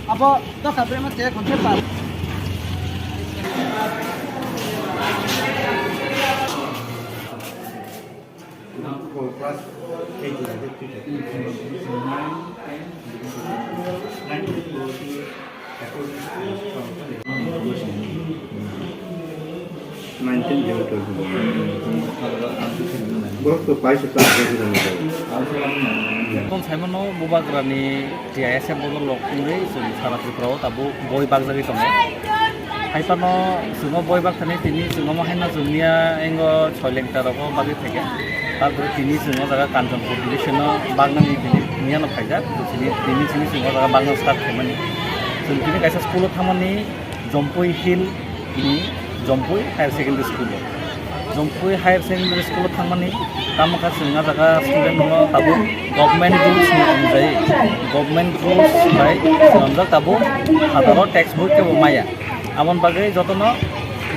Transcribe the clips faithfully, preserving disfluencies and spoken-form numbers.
Abo dosa brema che khonse pal. Borok to paisa ta. Tong saimano bubagrani T I S F bodol rok wngwi chwng sara Tripura o tabuk boi bakjagwi tongo. Hai phano chwng o boi bakthani tini chwng omo haino chwng miya engo soi lengta rogo bagwi phaikha. Tarpore tini chwng o jaga Kanchanpur division o baknani tini miyano phaijak. Tini, tini chini chwng o jaga bakna start khaimani. Chwng tini kaisa school o thangmani Jompui Hill ni Jompui Higher Secondary School o. Jompui Higher Secondary School o thangmani tamo kha chwng a jaga student no tabuk government rules ni onujai, government rules bai swnamjak tabuk hazaro text book kebo maya. Aboni bagwi jotono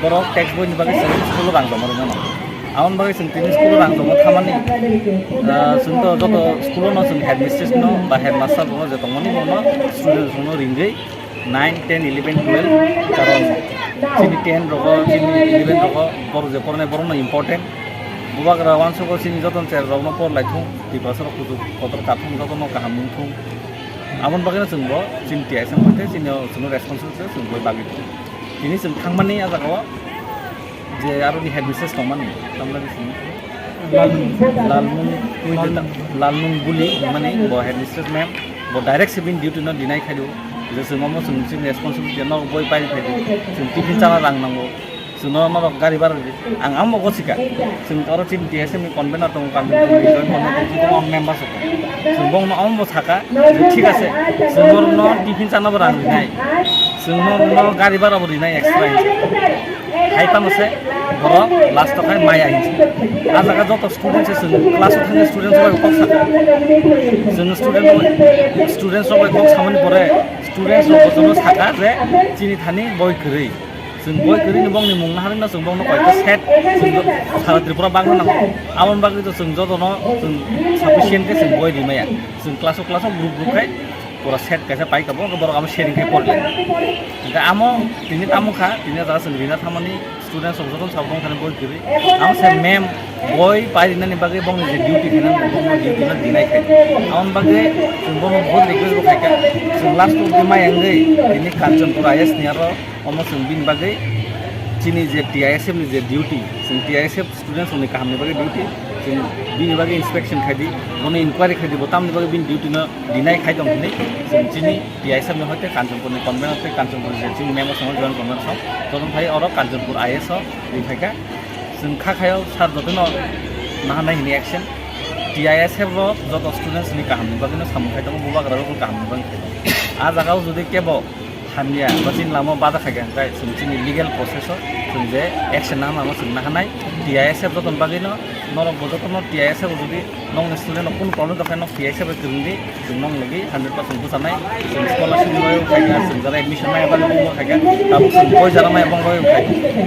borok text book ni bagwi chwng school o rang joma rwmano. Aboni bagwi chwng tini school o rang joma thamani, ah, chwng to joto school o no chwng headmistress no ba headmaster no je tongmani bono student no ringwi nine, ten, eleven, twelve, karon chini ten rogo, chini eleven rogo, borok je pornai borokno important. Bubagra uansukgo chini jotono cherrokno por laithung, Tiprasa rok kuchuk kotor kathung jotono kaham wngthung. Aboni bagwino chwngbo chini T I S F hoite chini chwngno responsible se chwng boi bagwi tongo. Tini chwng thangmani a jagao je aroni headmistress tongmani, tamni bagwi chwng Lalmung. Lalmung Twi Lalmung. Lalmung Buli hwnmani bo headmistress ma'am, bo direct se bini duty no deny khai di o. Je chwng omo chwng chini responsibility no boi pai khai di. Chwng tiffin chana rang nango. Chwngno norok gari bara rwdi. Ang amo go sika. Chwng oro chini T S M ni convener tongo, convener tongo, joint convener tongo, chini omo member saka. Chwng bongno omo bo saka, je thik ase. Chwng norokno tiffin chana bo rang rinai. Chwng norokno gari bara bo rinai extra hinwi. Hai tamo se borok last o khai maya hinwi. A jaga joto student se chwng class o thangwi student rok bai kok saka. Chwng student rok, student rok bai kok samani pore student rok bo chwngno saka je chini thani boi kwrwi. Chwng boi kwrwini bongni mung naharwino chwng bongno koita set chwng sara Tripura bagna nango. Aboni bagwi to chwng jotono chwng sufficient khe chwng boi rimaya. Chwng class o class o group group khai pura set kaisa paikha bo, borok amo sharing khai porikha. Hwnkhe amo tini tamo kha, tini jaga chwng rina thangmani students rok jotono sabo bongthani boi kwrwi. Amo se ma'am boi pairinani bagwi bongni je duty khainani bongni duty no deny khai. Aboni bagwi chwng bono bahut request bo khaikha. Chwng last o tini maya wngwi tini Kanchanpur I S ni aro Omo chwng bini bagwi chini je T I S F ni je duty, chwng T I S F students rokni kahamni bagwi duty, chwng bini bagwi inspection khai di, bono inquiry khai di, bo tamni bagwi bini duty no deny khai tong hwnwi chwng chini T I S F ni hoite Kanchanpur ni convener tei Kanchanpur ni je chini member song joint convener song, jotono phai oro Kanchanpur I S o ri phaikha. Chwng kha khayo sir jotono naharnai hwnwi action. T I S F rok joto students ni kahamni bagwi no samung khai tongo, bubagra rok kahamni bagwi khai tongo. A jaga o jodi kebo hamya ba chini lama o bada khaikha hwnkhe chwng chini legal process o chwng je action nang nang chwng naharnai. T I S F jotono bagwi no norok bo jotono T I S F o jodi nokni student rok kunu problem tongkha nok T I S F bai kwrwng di, chwng nok logi hundred percent bwchanai. Chwng scholarship ni bagwi khaikha, chwng jara admission nai bagwi bo khaikha, tabuk chwng boi jara maya bongwi khaikha,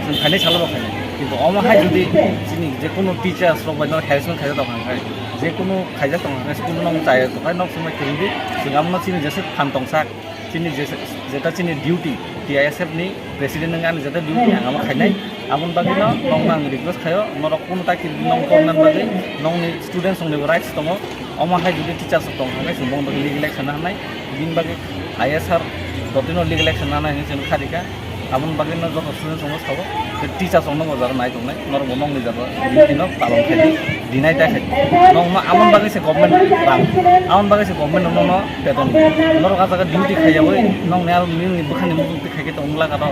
chwng khainai salo bo khainai. Kintu omo hai jodi chini je kunu teachers rok bai no harassment khaijak tongkha hwnkhe, je kunu khaijak tongkha hwnkhe school no nok chaya tongkha nok chwng bai kwrwng di, chwng amo no chini jesa phan tongsak. Chini je-, jeta chini duty, T I S F ni president wngwi ani jeta duty ang amo khainai. Aboni bagwi no nokno ang request khaio, norok kunu ta kiri nong korna bagwi nokni students rokni bo rights tongo. Omo hai jodi teachers rok tong thangkhe chwng bongni bagwi legal action na hwnai. Bini bagwi I S sir dotino legal action na hwnai hinwi chwng kha rikha. Aboni bagwi no joto students rokno sao, je teachers rokno bo jara nai tongnai, norok bo nokni jora duty no palon khai di, deny ta khai di. Nokno aboni bagwi se government rang, aboni bagwi se government rokno beton. Norok a jaga duty khaiyawi nokni aro nini bwkhani muchungtwi khai khe tong wngla kano.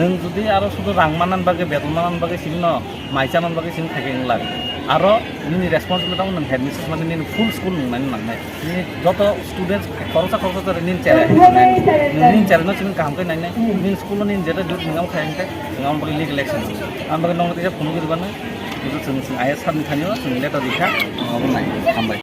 Nwng jodi aro sudu rang manna bagwi, beton manna bagwi simi no mai chana bagwi simi khai khe wngla. Aro nini responsibility tamo nwng headmistress mani nini full school nung nani nangnai. Nini joto students khoroksa khoroksa jora nini chera hinwi nani. Nwng nini chera no chini kaham khe nai nai. Nini school o nini jeta duty nung amo khai hwnkhe nwng amo bagwi legal action. Amo bagwi nokno teisa phunugwi rwbano. Bujo chwng chwng I S sir ni thani o chwng letter rikha. Obo nai. Hambai.